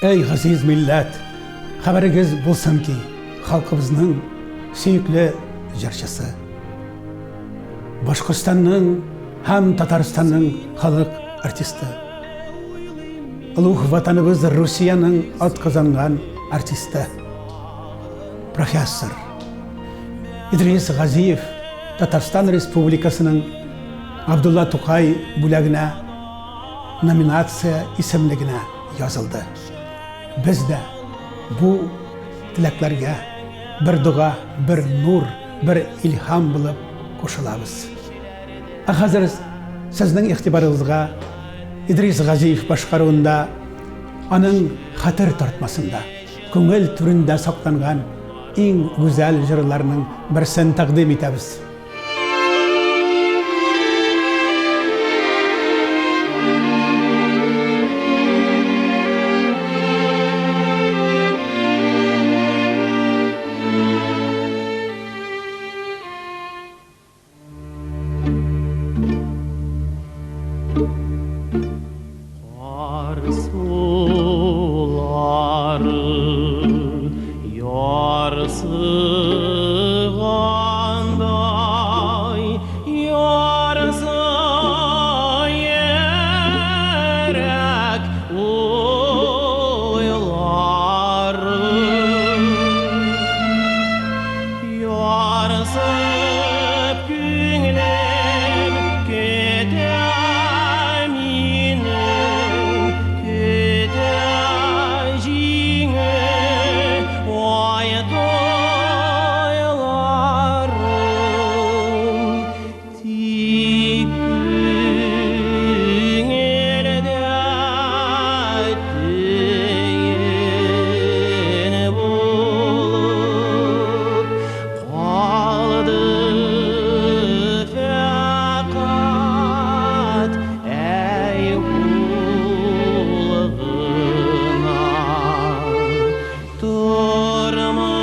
Әй, газиз милләт, хәбәрегез булсын ки, халкыбызның сөекле җырчысы, Башкортстанның һәм Татарстанның халык артисты, олуг ватаныбыз Русиянең атказанган артисты, профессор Идрис Газиев Татарстан Республикасының Габдулла Тукай бүләгенә номинация исемлегенә язылды. Без дә бу теләкләргә бер дога, бер нур, бер илһам булып кушылабыз. Ә хәзер сезнең игътибарыгызга Идрис Газиев башкаруында аның хәтер тартмасында, күңел түрендә сакланган иң гүзәл җырларның берсен тәкъдим итәбез. Кар сулары ярсыгандай, ярсый йөрәк уйлары. Ярсып күңелем көтә минем, көтә җиңел ай туйларым. Тик күңелдә төен булып калды фәкать әй ул гына. Тормышыма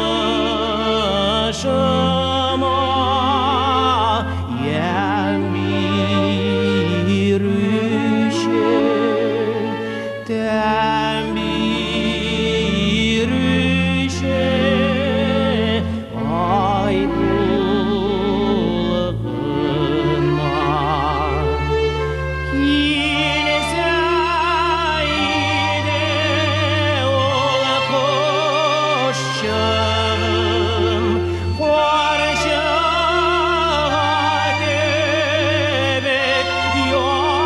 ямь бирүче, тәм бирүче ай ул гына. Килсә иде ул кошчыгым, карчыга кебек ярсынып.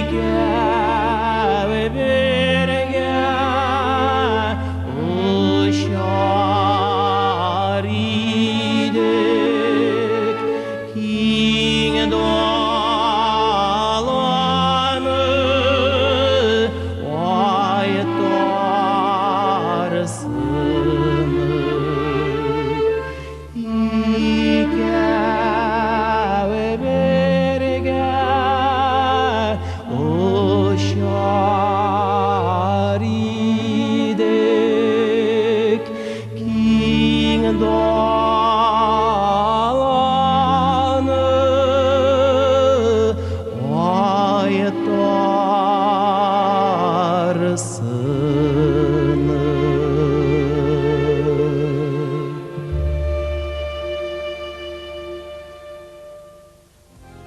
Икәү бергә очар идек киң